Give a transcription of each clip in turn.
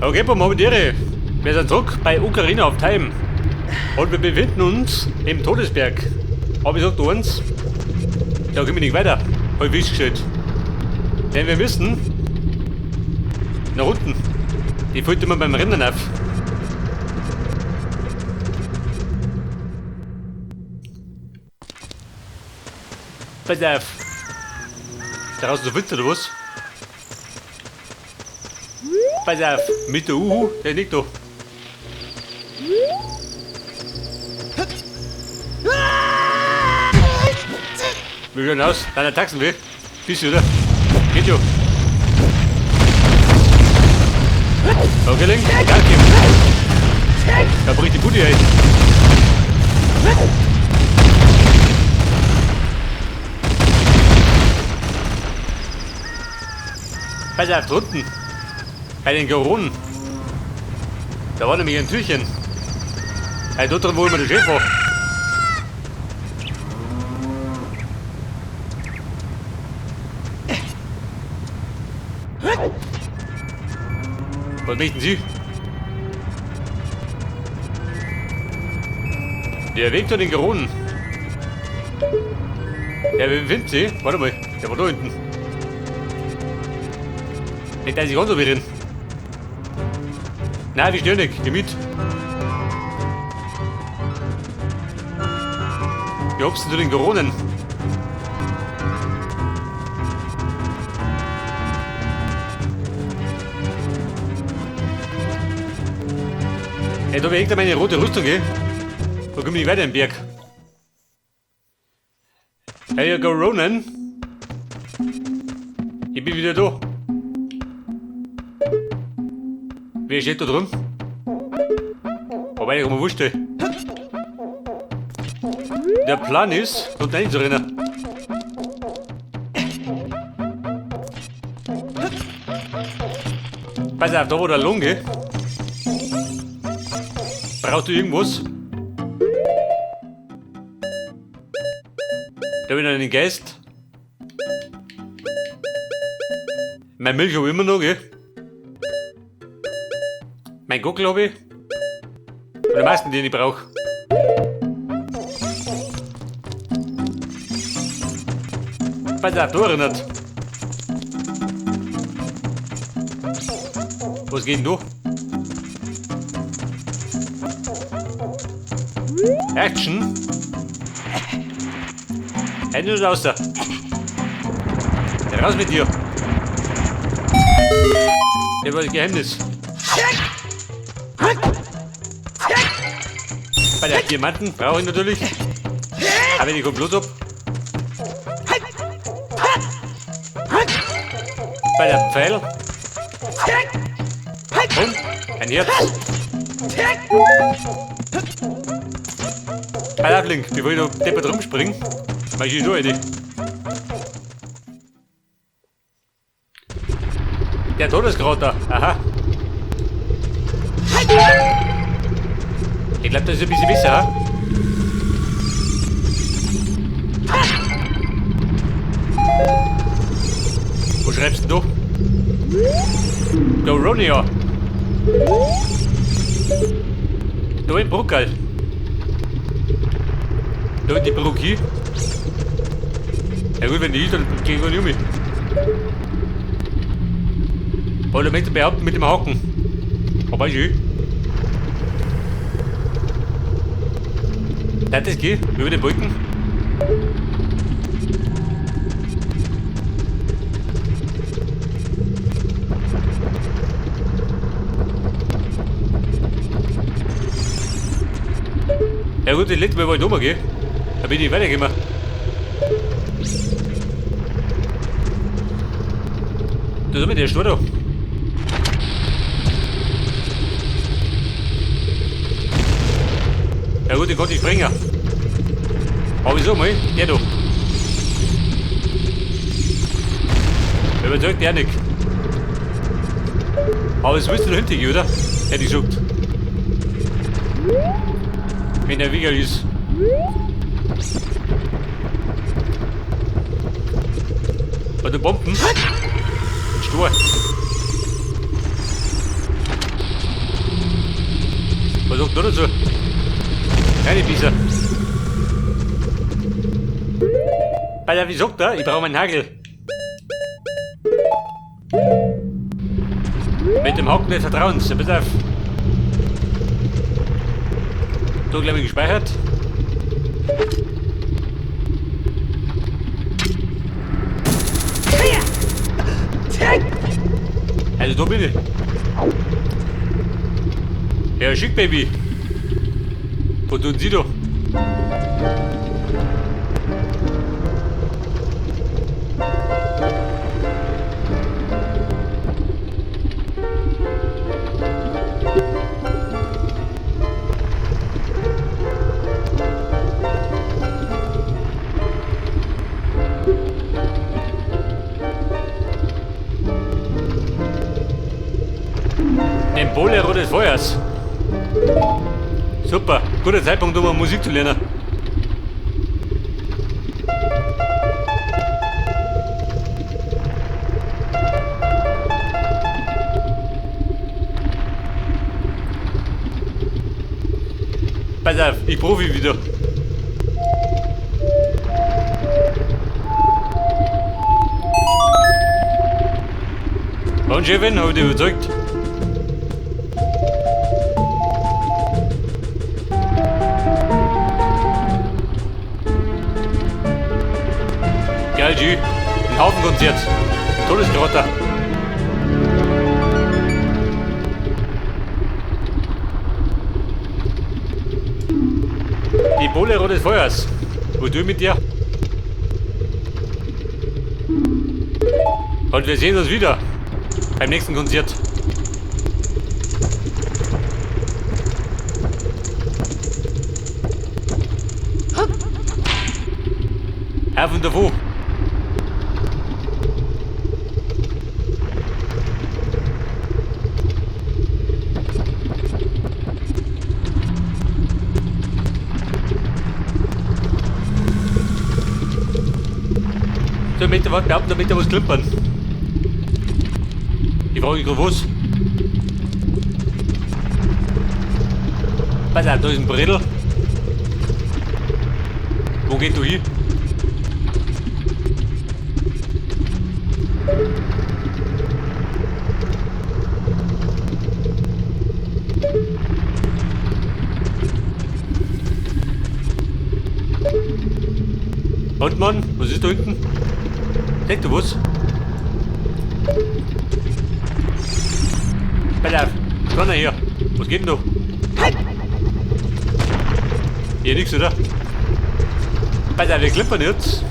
Okay, Momente. Wir sind zurück bei Ocarina of Time. Und wir befinden uns im Todesberg. Aber ich sag dir eins, da kommen wir nicht weiter. Hab ich festgestellt. Denn wir müssen nach unten. Die fällt immer beim Rennen auf. Pass auf. Da draußen so finster oder was? Pass auf, mit der Uhu, der liegt da. Wie schaut aus? Deine Taxen weh? Bist du, oder? Geht ja. Okay, Link, danke. Da bricht die Bude ein. Pass auf, drunten. Bei den Goronen. Da war nämlich ein Türchen. Hey, dort drin, wo immer der Chef war. Was möchten Sie? Der Weg zu den Goronen. Der befindet sich. Warte mal, der war da hinten. Nicht, dass ich ganz so drin. Nein, wie schnell nicht. Geh mit. Wie hoppst du den Goronen? Ey, da hängt meine rote Rüstung, gell? Da komm ich weiter im Berg. Hey, Goronen. Ich bin wieder da. Wer steht da drin? Wobei, ich mir wurscht. Der Plan ist, dort reinzurennen. Pass auf, da wo der Lunge. Brauchst du irgendwas? Da bin ich einen Geist. Mein Milch habe ich immer noch, gell? Mein Gockel habe ich. Und die meisten, die ich brauche. Pass auf, da erinnert. Was geht denn da? Action! Hände und raus da! Raus mit dir! Der war das Geheimnis. Bei der Diamanten brauche ich natürlich. Aber ich komme bloß ab. Bei der Pfeil. Und ein Herz. Bei der Link, bevor ich da deppert rumspringe, mach ich da rein. Der Todeskrater, aha. Ich glaube, das ist ein bisschen besser. Wo schreibst du? Goronia. Da in Bruckerl. Da in die Brücke. Ja gut, wenn die ist, dann geh ich gar nicht mit. Oder möchte behaupten mit dem Haken. Aber ich. Das geht über den Wolken. Ja gut, das letzte Mal war ich da mal, gell? Da bin ich weitergekommen. Da ist mit der Stur da. Ja gut, den konnte ich springen. Aber wieso mal? Der da. Überzeugt der nicht. Aber es müsste noch hinten, oder? Hätte ich gesagt. Wenn der Wiegel ist. Bei den Bomben. Stur. Was sagt du dazu? Keine Pizza. Alter, wie sagt er? Ich brauche meinen Hagel. Mit dem Haken des Vertrauens. Ja, pass auf. Da gleich mal gespeichert. Also da bin ich. Ja, schick, Baby. Was tun Sie da? Den Bolero des Feuers. Super, guter Zeitpunkt, um Musik zu lernen. Pass auf, ich profi wieder. Und Chefin, hab ich dich überzeugt? Geil, G. Ein Haufenkonzert. Ein Todeskrater. Die Bolero des Feuers. Wo du mit dir? Und wir sehen uns wieder beim nächsten Konzert. Herr von der. So, mit der behaupten, damit da was klimpern. Ich frage mich gerade was. Pass auf, da ist ein Bredel. Wo geht du hin? Und Mann, was ist da hinten? Seht du was? Pass auf, Spanner hier. Was geht denn da? Hier nix, oder? Pass auf, wir klippern jetzt.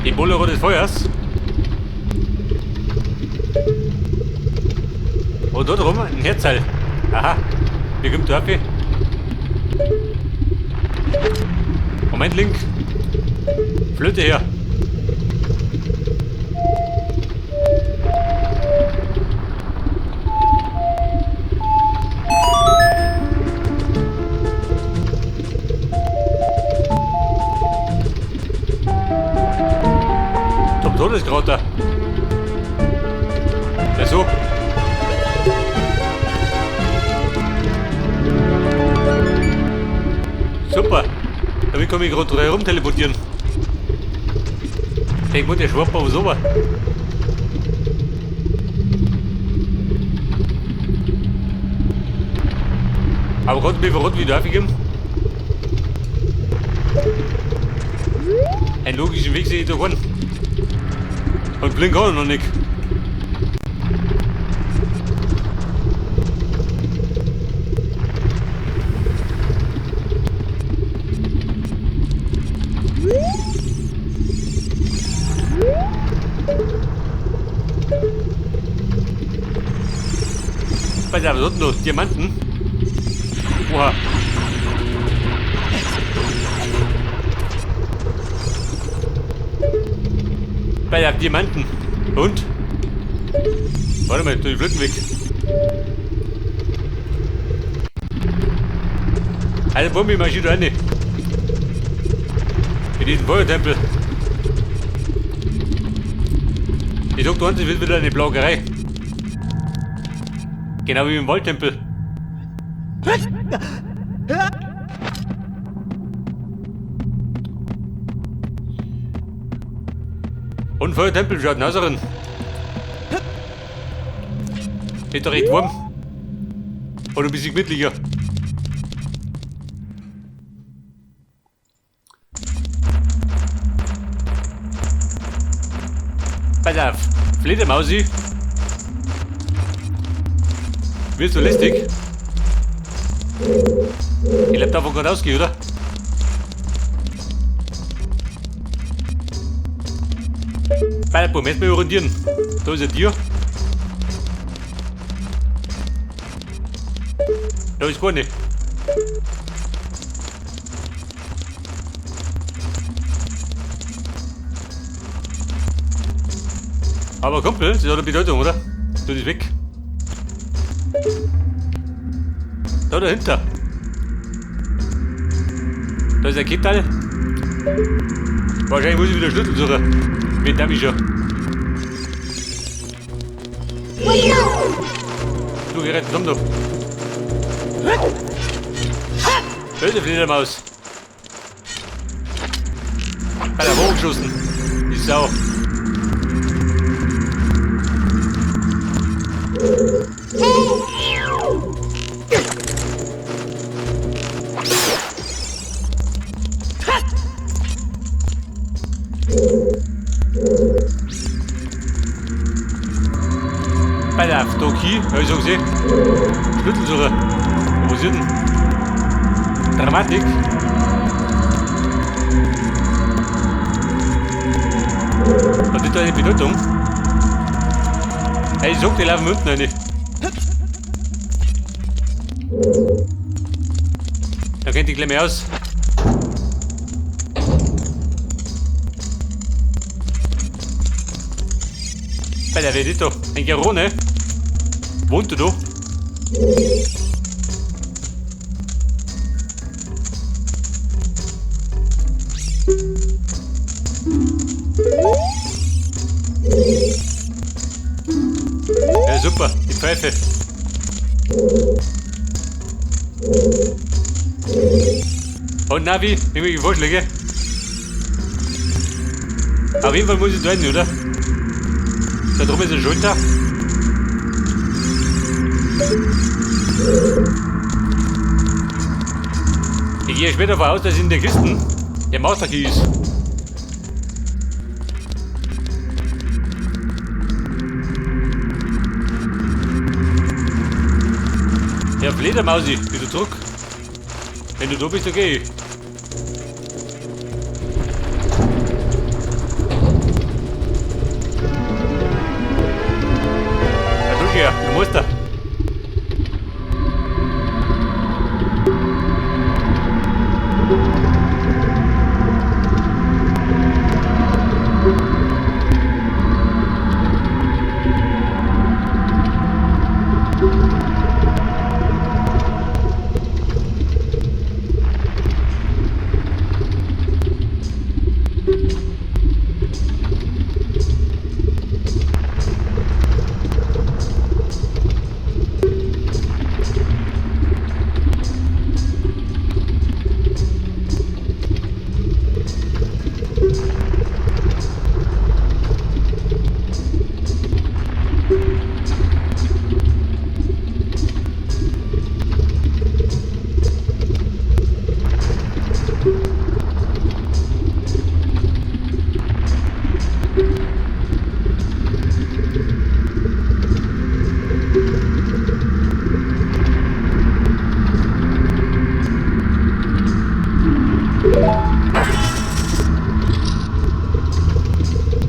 Die Bolero des Feuers. Und da drum ein Herzteil. Aha. Wie kommt da ab? Moment, Link. Flöte her. Zum Todeskrater. Ja so. Super. Damit kann ich gerade herum teleportieren. Ich muss der schwappt aber so. Aber kannst du mir verraten, wie darf ich gehen? Einen logischen Weg sehe ich da keinen. Und blink auch noch nicht. Pass auf, was hat denn da? Diamanten? Oha. Pass auf, Diamanten. Und? Warte mal, tu die Flöten weg. Also Bombe marschiert rein. In diesen Feuertempel. Ich sag, da unten wird wieder eine Blagerei. Genau wie im Waldtempel. Und Feuertempel schaut Naserin. Ist doch recht warm. Oder ein bisschen gemütlicher. Pass auf, Fledermausi. Wirst du lästig? Ich bleib davon gerade ausgehen, oder? Bei der Moment mal orientieren. Da ist ein Tier. Da ist keine. Aber Kumpel, das hat eine Bedeutung, oder? Du bist weg. Da dahinter. Da ist ein Kettal. Wahrscheinlich muss ich wieder Schlüssel suchen. Wen darf ich schon? Du, wir retten zusammen da. Böse Fledermaus. Bei der hochgeschossen. Die Sau. Bei der Doki, hab ich so gesehen. Schlüsselsuche. Wo ist denn? Dramatik. Hat das da eine Bedeutung? Hey, ich sag, die laufen unten rein. Da kennt die gleich mehr aus. Bei der Vedito, ein Gerone. Wohnt du da? Ja, super, die Pfeife. Und Navi, irgendwelche Vorschläge? Auf jeden Fall muss ich da hin, oder? Da drüben ist eine Schulter. Ich gehe später davon aus, dass in der Kisten der Master Key ist. Ja, Fledermausi, wieder zurück. Wenn du da bist, dann geh ich. Ja, du musst da.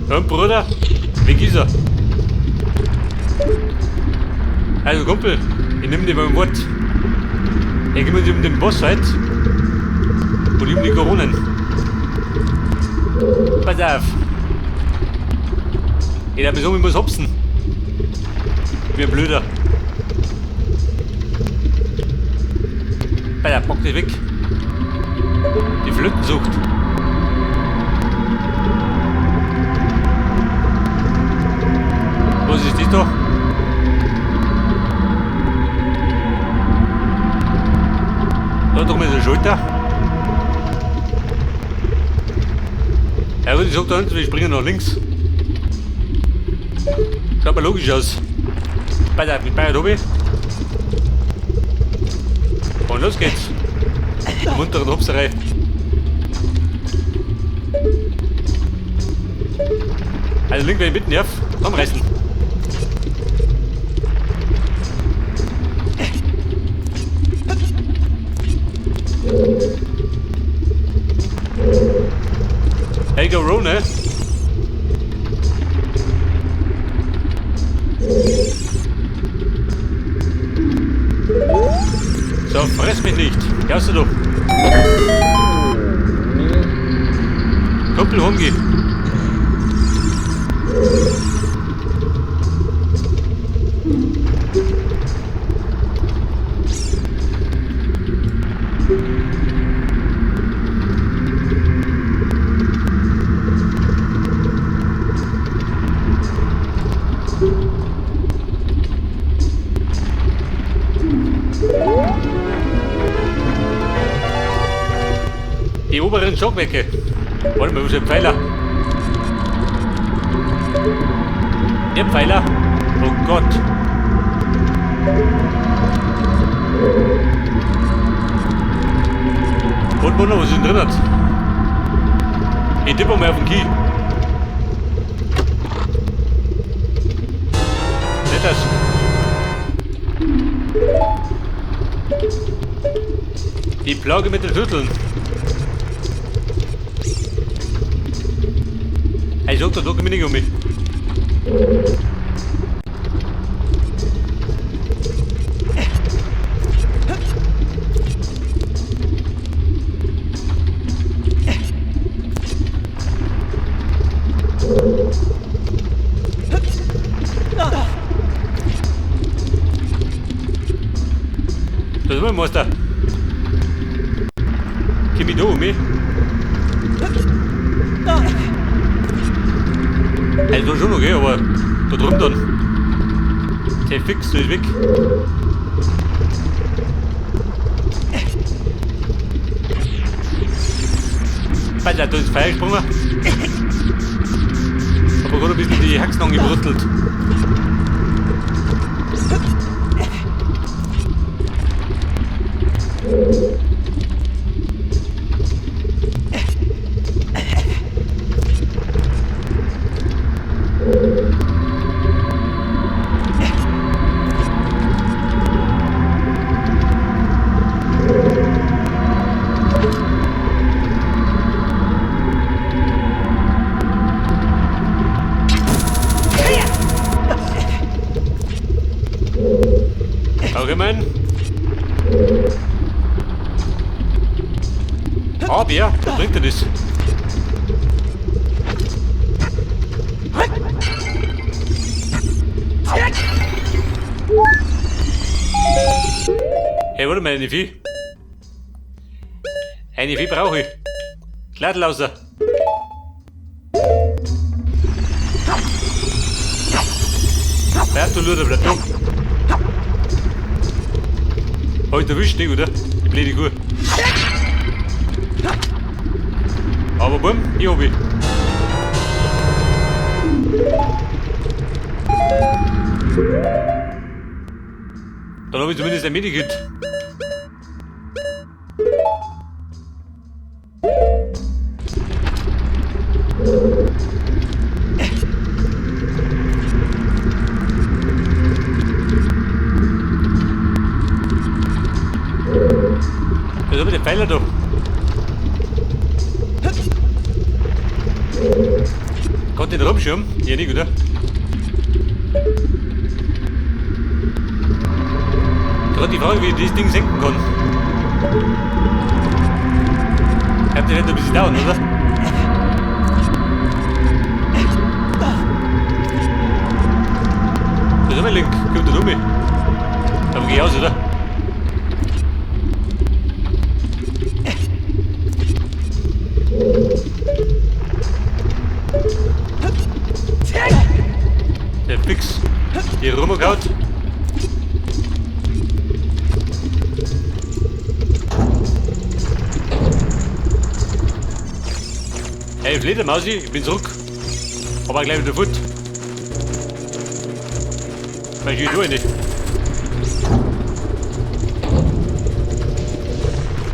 Und Bruder, wie ist er? Also Kumpel, ich nehme dir beim Wort. Er kümmert sich um den Boss halt und um die Koronen. Pass auf. Ich darf mich so, ich muss hopsen. Wie ein Blöder. Alter, pack dich weg. Die Flötensucht. Was ist das da? Ja gut, ich sag da hinten, wir springen nach links. Schaut mal logisch aus. Bei der, mit bei Tobi. Und los geht's. Munteren Hupserei. Also links, wenn ich mitnehmen darf, zusammenreißen. Hey, go roll, ne? So, fress mich nicht. Hörst du doch. Kumpel, rumgehen. Die oberen Stockwerke. Warte mal, wo ist der Pfeiler? Der Pfeiler? Oh Gott. Und Wunder, was ist denn drin hat? Ich tippe mal auf den Key. Nicht das. Die Plage mit den Schlüsseln. Ich sag da komm ich nicht um mich. Das ist mein Meister. Komm ich da um mich? Also schon okay, aber da drüben dann. Der fix, der ist weg. Alter, da ist Feuer gesprungen. Aber gerade ein bisschen die Haxen angebrutzelt. Allgemein. Aber ja, was bringt denn das? Hey, warte mal, eine Vieh. Eine Vieh brauche ich. Glattlauser. Bleib du Luder, bleib du. Hab ich erwischt, nicht, oder? Die blöde Kuh. Aber bumm, ich hab ihn. Dann hab ich zumindest ein Medikit. Was ist mit dem Pfeiler da? Kann den rumschirmen? Ja, nicht, oder? Gerade die Frage, wie ich das Ding senken kann. Ich hab den nicht ein bisschen down, oder? Da ist mein Link, kommt der um mich. Aber geh ich aus, oder? Der Fix, die rumgehaut. Hey, Meine Fledermaus, ich bin zurück. Aber gleich wieder fort. Weil ich tue nicht.